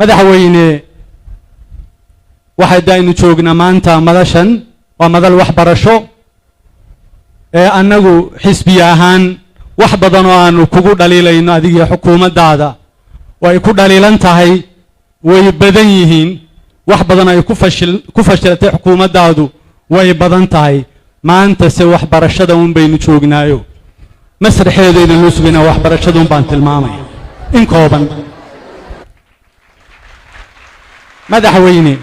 Madaxweyne, waxayda aynu joognaa maanta madashan waa madal waxbarasho ee annagu xisbiya ahaan wax badan oo aanu kugu dhaliilayno adigiyo xukuumaddaada oo ay ku dhaliilan tahay way badan yihiin. Wax badan ay ku fashilatay xukuumaddaadu way badan tahay. Maanta se waxbarashada un baynu joognaayo, masraxeedayna loo sugaynaa. Waxbarashada un baan tilmaamaya in kooban. Madaxweyne,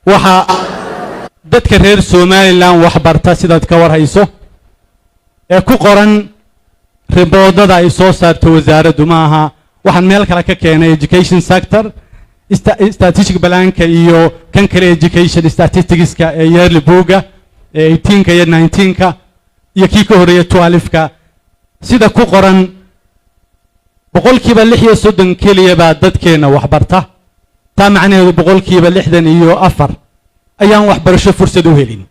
waxaa dadka reer Somaliland waxbarta, sidaad ka war hayso ee ku qoran reportada ay soo saarto wasaaraddu, ma aha waxaan meel kale ka keenay, education sector strategic planka iyo kan kale education statisticska ee yearly booga ee 18-ka iyo 19-ka iyo kii ka horreeya 12-ka, sida ku qoran 36% keliya baa dadkeenna waxbarta. Taa macnaheedu 64% ayaan waxbarasho fursad u helin.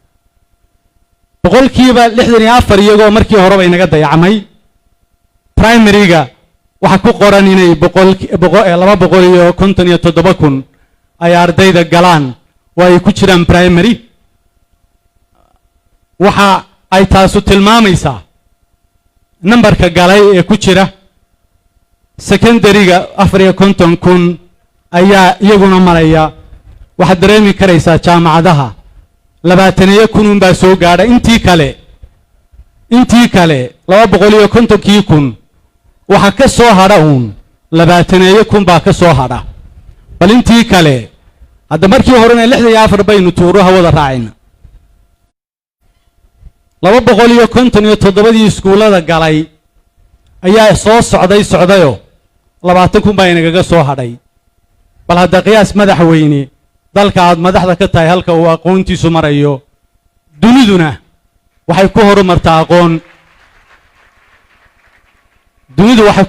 64% iyagoo markii horeba inaga dayacmay primaryga, waxaa ku qoran inay 257,000 ay ardayda galaan oo ay ku jiraan primary. Waxa ay taasu tilmaamaysaa nambarka galay ee ku jira secondaryga 54,000 ayaa iyaguna maraya. Waxaad dareemi karaysaa jaamacadaha 20,000 unbaa soo gaadha. Intii kale 250,000 waxaa ka soo hadha uun 20,000 baa ka soo hadha. Bal intii kale hadda, markii horena 64 baynu tuuro hawada raacayna. 257-dii iskuullada galay ayaa soo socday socdayoo 20,000 baa inagaga soo hadhay. Bal hadda qiyaas, madaxweyne, dalka aad madaxda ka tahay halka uu aqoontiisu marayo. Duniduna waxay ku horumartaa aqoon. Dunidu waxay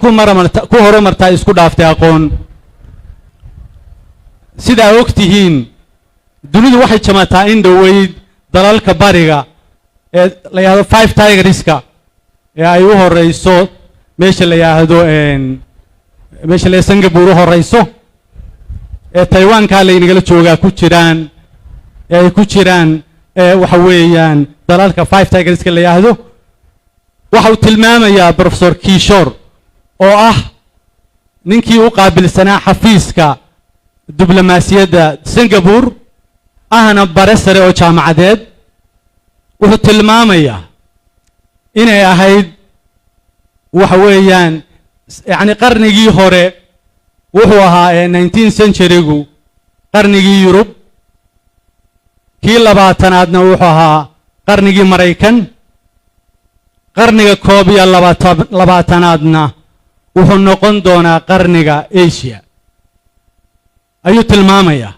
ku horumartaa isku dhaaftay aqoon. Sidaa og tihiin, dunidu waxay jamataa in dhoweyd dalalka bariga ee la yidhahdo Five Tigerska ee ay u horeyso meesha la Singapore u horeyso ee Taiwankaa laynagala joogaa ku jiraan ee ay ku jiraan waxa weeyaan dalalka Five Tigerska la yidhaahdo. Waxa uu tilmaamayaa Professor Kishore, oo ah ninkii u qaabilsanaa xafiiska diblomaasiyadda Singapore, ahna bare sare oo jaamacadeed, wuxuu tilmaamayaa inay ahayd waxa weeyaan yacni qarnigii hore wuxuu ahaa ee 19 centurygu qarnigii Yurub, kii 20aadna wuxuu ahaa qarnigii Maraykan, qarniga 21aadna wuxuu noqon doonaa qarniga Asia ayuu tilmaamayaa.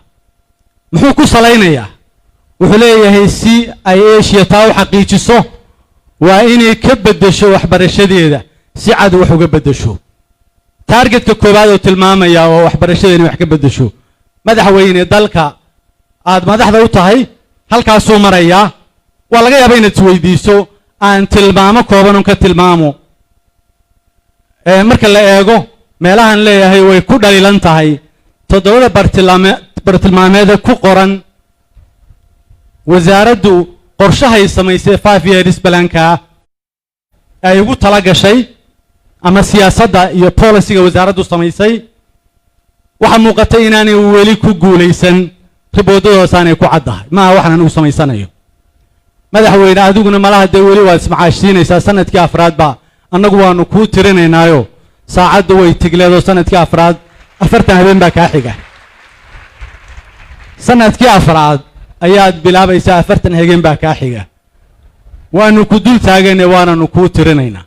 Muxuu ku salaynayaa? Wuxuu leeyahay si ay Asia taa u xaqiijiso waa inay ka beddesho waxbarashadeeda, si cad wax uga beddesho. Targetka koowaad oo tilmaamaya oo waxbarashada inay wax ka beddesho. Madaxweyne, dalka aad madaxda u tahay halkaasuu marayaa. Waa laga yaaba inaad isweydiiso aan tilmaamo kooban un ka tilmaamo. Marka la eego meelahan leeyahay way ku dhaliilan tahay, toddobada bartilmaameeda ku qoran wasaaraddu qorshahay samaysay 5 years planka ay ugu tala gashay ama siyaasadda iyo policyga wasaaraddu samaysay, waxaa muuqatay inaanay weli ku guulaysan. Reportadoosaanay ku caddahay. Maaha waxaan anigu samaysanayo. Madaxweyne, adiguna malaha dee weli waad ismacaashsiinaysaa. Sanadkii afraad baa annagu waanu kuu tirinaynaayo. Saacaddu way tigleedoo sanadkii afraad 40 habeen baa kaa xiga. Sanadkii afraad ayaad bilaabaysaa, 40 habeen baa kaa xiga. Waanu ku dul taagane, waananu kuu tirinaynaa.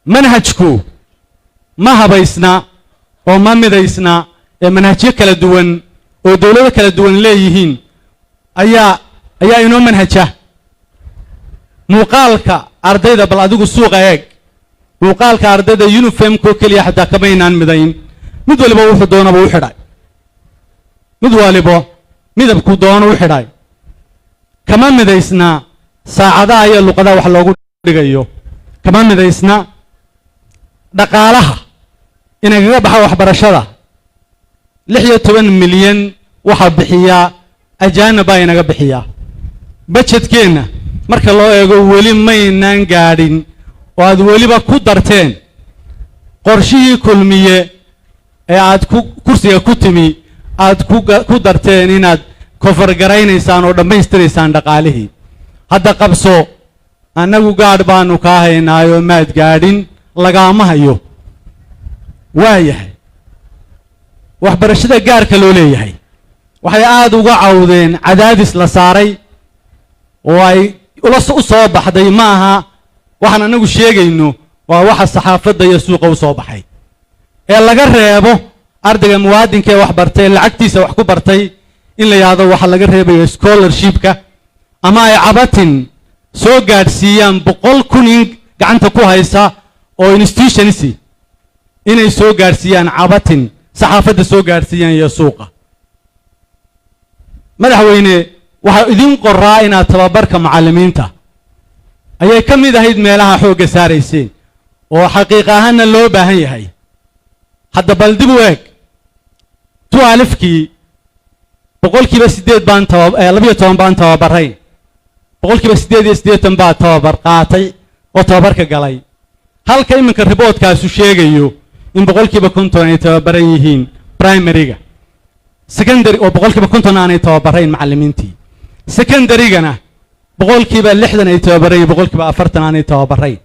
Manhajku ma habaysna oo ma midaysna ee manhajyo kala duwan oo dowlado kala duwan leeyihiin ayaa inoo manhaja. Muuqaalka ardayda, bal adigu suuqa eeg, muuqaalka ardayda uniformkoo keliya xataa kamaynaan midayn. Mid waliba wuxuu doonaba u xidhay, mid waliba midabku doono u xidhay. Kama midaysna saacadaha iyo luqadaha wax loogu dhigayo, kama midaysna dhaqaalaha. Inagaga baxa waxbarashada 16 milyan waxaa bixiyaa ajaanib baa inaga bixiyaa. Budgetkeenna marka loo eego, weli maynaan gaadhin oo aad weliba ku darteen qorshihii Kulmiye ee aad ku kursiga ku timi, aad ku darteen inaad cover garaynaysaan oo dhammaystiraysaan dhaqaalihii. Hadda qabso, annagu gaadh baanu kaa haynaayoo maad gaadhin, lagaama hayo. Waa yahay. Waxbarashada gaarka loo leeyahay waxay aada uga cawdeen cadaadis la saaray oo ay ula u soo baxday. Ma aha waxaan anagu sheegayno, waa waxa saxaafadda iyo suuqa u soo baxay ee laga reebo ardayga muwaadinka ee wax bartay, lacagtiisa wax ku bartay, in la yidhaahdo waxaa laga reebayo scholarshipka, ama ay cabatin soo gaadhsiiyaan 100,000 in gacanta ku haysa oo institutions inay soo gaadhsiiyaan, cabatin saxaafadda soo gaadhsiiyaan iyo suuqa. Madaxweyne, waxaa idin qoraa inaad tababarka macallimiinta ayay ka mid ahayd meelaha xoogga saarayseen, oo xaqiiq ahaanna loo baahan yahay. Hadda bal dib u eeg, 12-kii 8% baan taba 12 baan tababarayn, 88% baa tababar qaatay oo tababarka galay, halka iminka reportkaasu sheegayo in 50% ay tababaran yihiin primaryga, secondary oo 50% aanay tababarayn macallimiintii, secondarygana 60% ay tababaran yihiin, 40% aanay tababarayn.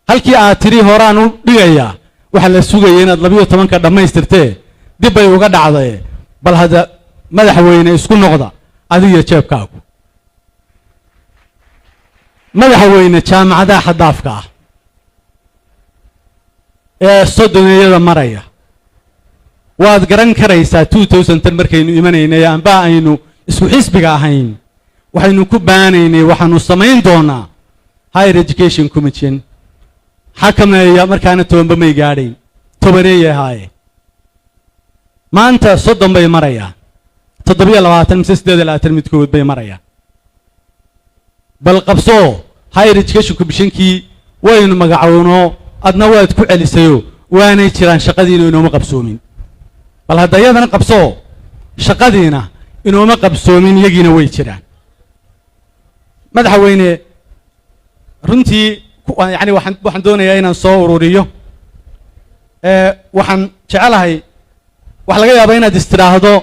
Halkii aad tidhi horaan u dhigayaa, waxaa la sugaya inaad 12-ka dhammaystirtee, dib bay uga dhacdaye. Bal hadda madaxweyne isku noqda adigiyo jeebkaagu. Madaxweyne, jaamacadaha xaddaafka ah ee soddoneeyada maraya waad garan karaysaa. 2010 markaynu imanaynay amba aynu isku xisbiga ahayn, waxaynu ku baanaynay waxaanu samayn doonaa Higher Education Commission xakameeya. Markaana 10ba may gaadhayn, tobaneeyay ahaaye. Maanta 30 bay marayaan, 27 mise 28 midkood bay marayaan. Bal qabsoo, Higher Education Commissionkii waynu magacowno, adna waad ku celisayo, waanay jiraan, shaqadiina inooma qabsoomin. Bal hadda iyadana qabsoo, shaqadiina inooma qabsoomin, iyagiina way jiraan. Madaxweyne, runtii yani waxaan doonayaa inaan soo ururiyo. Waxaan jecelahay, waxaa laga yaabaa inaad istidhaahdo,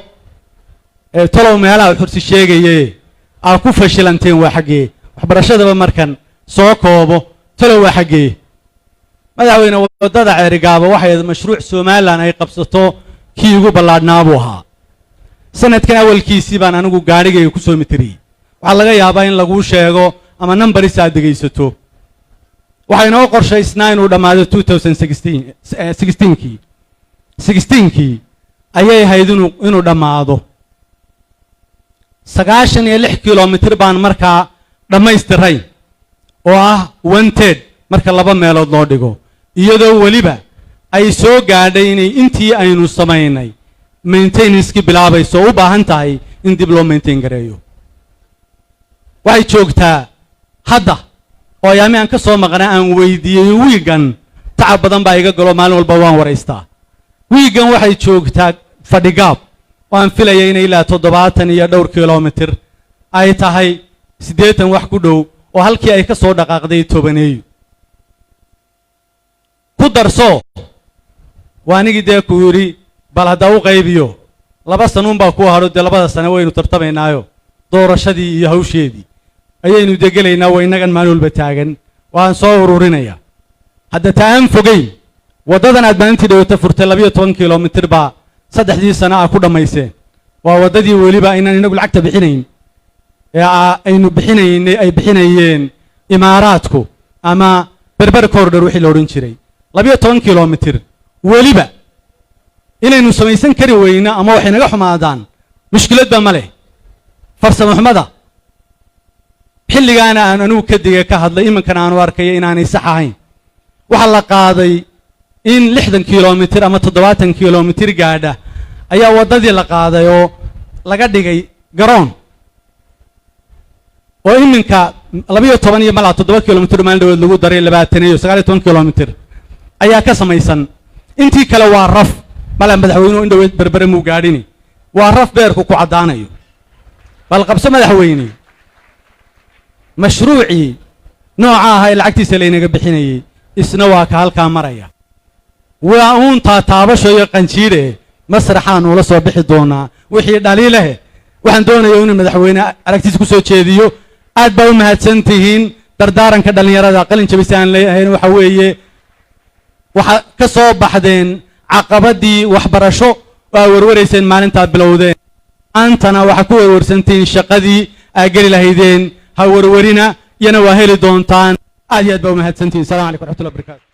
talow meelaha Xursi sheegaye aa ku fashilanteen waa xaggee? Waxbarashadaba markan soo koobo, talow waa xaggee? Madaxweyne, waddada Ceerigaaba waxay ahayd mashruuc Somaliland ay qabsato kii ugu ballaadhnaa buu ahaa. Sanadkan awalkiisii baan anigu gaadhigayga ku soo mitiriyey. Waxaa laga yaabaa in laguu sheego ama nambaris aad dhegaysato. Waxaa inoo qorshaysnaa inuu dhammaado 2016, 16-kii, 16-kii ayay ahayd inuu dhammaado. 96 kilomitir baan markaa dhammaystirayn, oo ah one third marka laba meelood loo dhigo, iyadoo weliba ay soo gaadhay inay intii aynu samaynay maintenancekii bilaabayso oo u baahan tahay in dib loo maintain gareeyo. Waxay joogtaa hadda oo ayaami aan ka soo maqnaa aan weydiiyey wiigan, tacab badan baa iga galo, maalin walba waan waraystaa. Wiigan waxay joogtaa fadhigaab oo aan filaya inay ilaa 70 iyo dhowr kilomitir ay tahay, 80 wax ku dhow, oo halkii ay ka soo dhaqaaqday tobaneeyo. Ku darso, waa anigii dee ku yidhi bal haddaa u qaybiyo, 2 sanuunbaa ku hadho. Dee labada sane waynu tartamaynaayo, doorashadii iyo hawsheedii ayaynu degelaynaa, waa innagan maalin walba taagan. Waan soo ururinayaa. Hadda ta aan fogeyn, waddadan aad maalintii dhawata furtay 12 kilomitir baa 3dii sano ah ku dhammayseen. Waa waddadii weliba aynaan inagu lacagta bixinayn ee aynu bixinaynay, ay bixinayeen Imaaraadku ama Berber Corridor wixii la odhan jiray. 12 kilomitir weliba inaynu samaysan kari weyno ama waxay naga xumaadaan, mushkiladba ma leh. Farsamo xumada xilligaana aan anigu kadiga ka hadlay, iminkana aanu arkaya inaanay sax ahayn. Waxaa la qaaday in 60 kilomitir ama 70 kilomitir gaadha ayaa waddadii la qaaday oo laga dhigay garoon, oo iminka 12 iyo malaa 7 kilomitir maalin dhaweed lagu daray, 20 iyo 19 kilomitir ayaa ka samaysan. Intii kale waa raf mala. Madaxweynuhu in dhaweyd Berbere muu gaadhini, waa raf beerku ku caddaanayo. Bal qabso, madaxweyne, mashruucii nooca ahaa ee lacagtiisa laynaga bixinayey isna waa ka halkaa maraya. Waa uun taataabasho iyo qanjiidhe. Masraxaanu ula soo bixi doonaa wixii dhaliileh. Waxaan doonaya inuu madaxweyne aragtiisa ku soo jeediyo. Aad baa u mahadsan tihiin. Dardaaranka dhallinyarada qalin jabisa aan leeyahayn waxa weeye: waxaa ka soo baxdeen caqabadii waxbarasho oo aa warwarayseen maalintaad bilowdeen. Maantana waxaa ku warwarsantihiin shaqadii aa geli lahaydeen. Ha warwarina, iyana waa heli doontaan. Aad iyo aad baa u mahadsantihiin. Salamu calaykum waraxmatullahi wabarakatu.